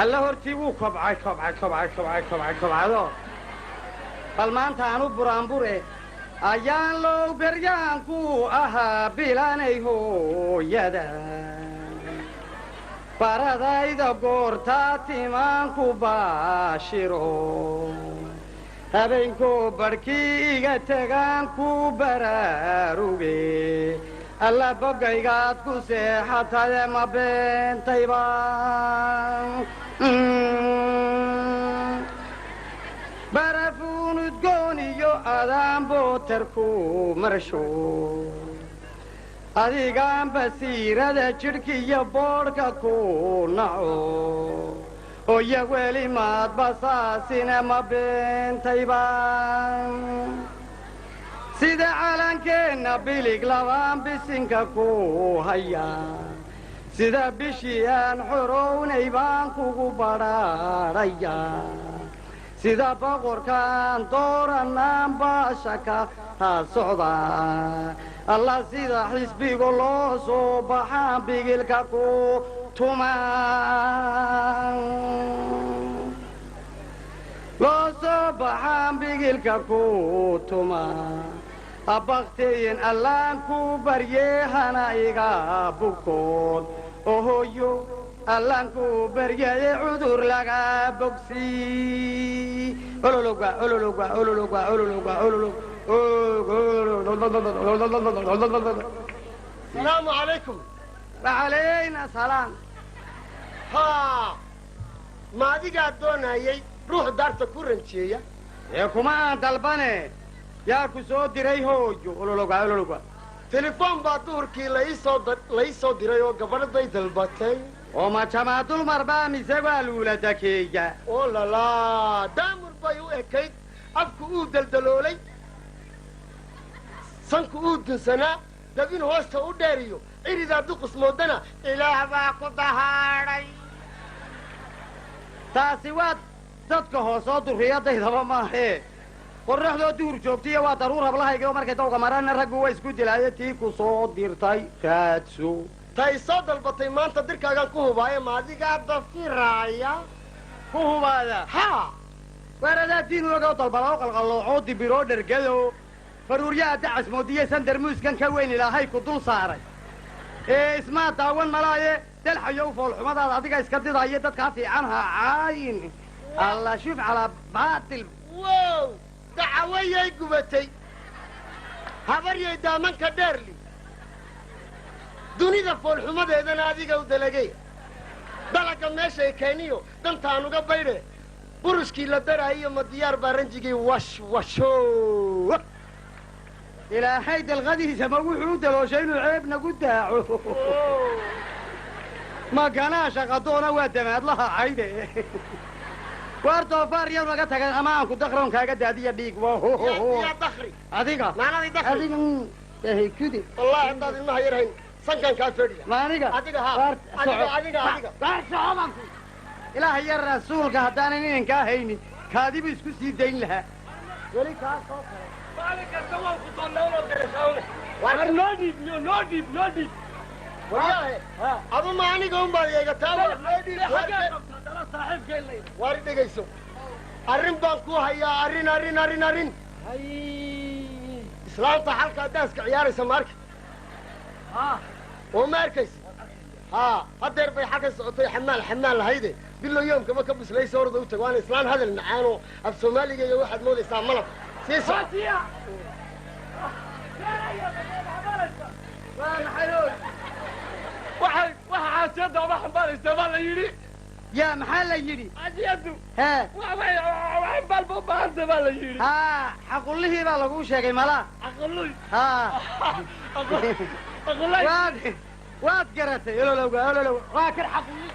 Alla hortii wuu kobcay, kobcay, kobcay, kobcay, kobcay, kobcado. Bal maanta aanu buraanbure ayaan low beryaanku ahaa bilanay hooyada baradayda goortaa timaanku baashiro, habeenkoo barhkii iga tegaan ku baraaruge. Alla bogaygaad ku seexataye, ma beentayba? Barafuun udgoon iyo adaan bootarku marsho, adigaan basiirada jidhkiiyo boodhka ku naco. Oya weli maad basaasine, ma beentayba? Sida calankeenna bilig labaan bisinka ku haya, sida bishii aan xorownay baan kugu badhaadhaya, sida boqorkaan dooranaan baasha ka ha socda. Alla sida xisbiga loo soo baxaan bigilka ku tuma, loo soo baxaan bigilka ku tuma. Abakteyin allaan ku baryeehana iga bukoon, ohoyo allaan ku baryaye cudur laga bogsi. Olologa olologa olologa olologa ololog. Salaamu calaykum. Wacalayna salaam. Haa, ma adigaa doonayay ruux daarta ku ranjeeya? Ee kuma aan dalbane, yaa ku soo diray, hooyo? Olologa olologa. Telefoon baa duhurkii la ii soo diray oo gabadhaday dalbatay. Oo ma jamaadul marbaa mise waa luula dakeeya? Oo lalaa, daamur bay u ekayd, afku uu daldaloolay, sanku uu dunsanaa, dabin hoosta u dheeriyo ciridaa duqus moodana ilaah baa ku dahaadhay. Taasi waa dadka hoosoo durriyadaydaba maahee, qorraxdoo duhur joogtiyo waa daruur hablahayga oo markay dawga marana raggu waa isku dilaayo. Tii ku soo dirtay raadso. Ta i soo dalbatay maanta dirkaagaan ku hubaaye, ma adigaa dafiraaya? Ku hubaada? Haa. Waar adaa diin ogoo dalbaloo qalqalloocoo dibiroo dhergado faruuryaha dacas moodiye sandarmuuskan ka weyn ilaahay ku dul saaray ee ismaa daawan malaaye. Dalxayow, foolxumadaada adiga iska didaayo, dadkaa fiican ha caayin. Alla shuf calaa baatil. Wow, dacawayay gubatay, habaryay daamanka dheerli, dunida foolxumadeedana adiga u dalagay. Dalagga meeshay keeniyo dantaan uga baydhe, burushkii la daraayiyo ma diyaar baa ranjigii wash washo? Ilaahay dalqadiisa ma wuxuu u dalooshay inuu ceeb nagu daaco? Ma ganaa shaqadoona waa damaadlaha cayde. Waar doofaar yar naga tagan ama aan ku dakroon kaaga daadiya dhiig. Yaa dakri? Adiga. Maanadii dakri. Adiga kudi. Wallahi haddaad ilmaha yar hayn, sankan kaa fedhiya. Ma aniga? Adiga, haa. Waar Adiga, soco. Adiga, adiga. Waar soco baan ku. Ilaaha yar rasuulka haddaanan inankaa haynin, kaadibu isku sii dayn lahaa weli kaa soo kale. Maalin kasta waan ku doonnaa unaad garashaawne. War noo dhiib niyo, noo dhiib, noo dhiib. Waryaahe, adu ma aniga un baad eegataa? Xaggee qabtaa dala saaxiibkay layda? Waar dhegayso, arrin baan ku hayaa, arrin, arrin, arrin, arrin. Islaanta xalkaa daaska ciyaaraysa ma arki oo ma arkaysa? Haa, haddeer bay xalkan socotay, xamaal xamaal lahayde bilo yoomkama ka bislaysa. Orda u tag, waana islaan hadal macaanoo af soomaaliga iyo waxaad moodaysaa malab. Sii soco. Fatiya. Waa maxay oy? Waxay waxa xaasiyadda uma xambaaraysaa baa la yidhi. Yaa, maxaa la yidhi? Xaasiyaddu hee waxay xambaal ba u baahanta baa la yidhi. Haa, xaqullihii baa laguu sheegay malaa. Aqalluy. Haa. Aqalluy. Waad garatay. Ololowga ololow, waa kan xaqulli.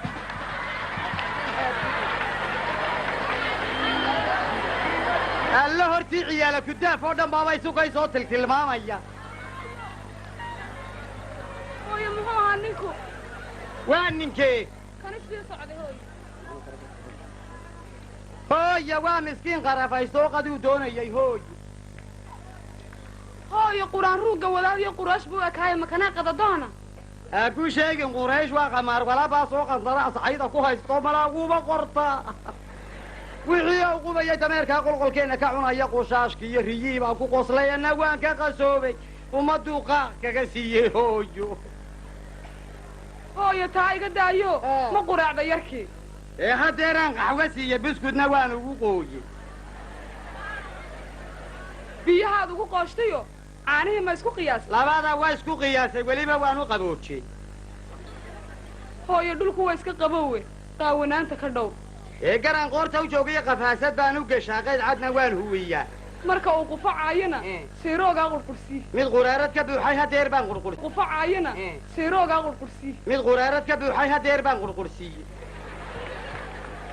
Alla hortii ciyaala kudaaf oo dhan baaba isukay soo tiltilmaamaya. Hooyo, muxuu ahaa ninku? Waa ninkee? Kana sii socday, hooyo. Hooya, waa miskiin qarafaysto qaduu doonayay, hooy. Hooyo, quraan ruugga wadaad iyo quraash buu ekaaye, makanaa qadadoona? Ha ku sheegin Quraysh waa qamaar walabaa soo qandara sacayda ku haysto malaaguba qorta. Wixii uu qubayay dameerkaa qolqolkeenna ka cunaya qushaashkii iyo riyihii baan ku qoslay anna waan ka qasoobay. Ummadduu qaaq kaga siiyey hooyo. Hooyo taa iga daayo, ma quraacda yarkii. Ee haddeeraan qaxwa siiye, buskudna waan ugu qooyey. Biyahaad ugu qooshtayoo caanihii ma isku qiyaasay? Labada waa isku qiyaasay, weliba waan u qaboojiyey. Hooyo dhulku waa iska qaboowe, qaawanaanta ka dhow. Ee garan qoorta u joogayo qafaasad baan u geshaa, qayd cadna waan huwiyaa. Marka uu qufacaayana siiroogaa qurqursii. Mid quraarad ka buuxay hadeer baan qurqur. Qufacaayana siiroogaa qurqursii. Mid quraarad ka buuxay hadeer baan qurqursiiyey.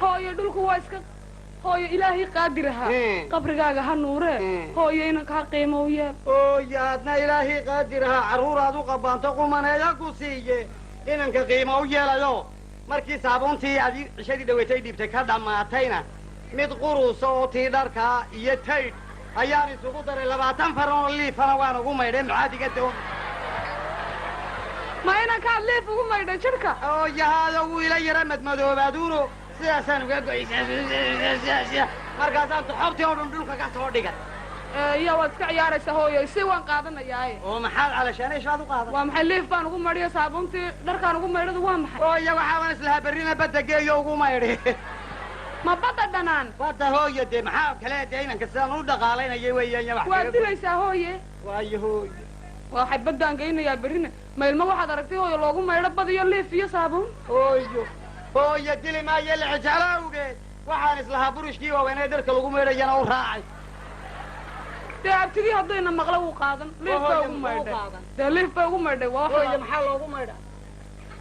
Hooyo dhulku waa iska hooyo ilaahay qaadir ahaa qabrigaaga ha nuuree, hooyo inanka ha qiimo u yeel. Ooyo adna ilaahay qaadir ahaa carruuraad u qabaanto qumaneeya ku siiye, inanka qiimo u yeelayo. Markii saabuuntii adi cishadii dhaweytay dhiibtay ka dhammaatayna mid qurusa oo tii dharkaa iyo taydh ayaan isugu daray, 20 faran oo liifana waan ugu maydhay. Maxaad iga doon? Ma inankaad liif ugu maydhay jidhka? Ooyahaado wuu ila yara madmadoobaduuno sidaasaan uga goysay, markaasaan toxobtii oo dhan dhulka ka soo dhigay. Iya waad iska ciyaaraysaa hooyo, isi waan qaadanayaaye. Oo maxaad calashaanayshaad u qaadan? Waa maxay liif baan ugu maydhiyo saabuuntii dharkaan ugu maydhadu waa maxay? Hooya waxaaban islahaa berrina badda geeyo ugu maydhi. Ma badda dhanaan? Badda hooyo, dee maxaa kale dee inanka sidaan u dhaqaalaynaya weeyaan wax. Waad dilaysaa hooye. Waayo hooyo. Waxay baddaan geynayaa berrina, ma ilmo waxaad aragtay hooyo loogu maydho bad iyo liif iyo saabuun? Hooyo hooyo dili maayo lixijalo awgeed, waxaan islahaa burishkii waaweynee dharka lagu maydhayana u raacay. Dee abtigii haddayna maqlo wuu qaadan, liif baa ugu maydhay. Dee liif baa ugu maydhay waa hooyo. Maxaa loogu maydha?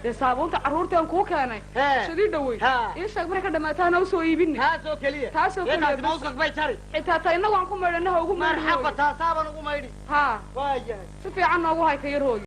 Dee saabuunta carruurtaan kuu keenay shadii dhawey ii sheeg, markay ka dhamaataana usoo iibini. Taasoo keliya? Taasoo keliya. Mawsaq bay jari. Xitaa ta innagu aan ku maydhana ha ugu maydhi. Marxaba, taasaaban ugu maydhi. Haa waayahay, si fiican noogu hay ka yar hooyo.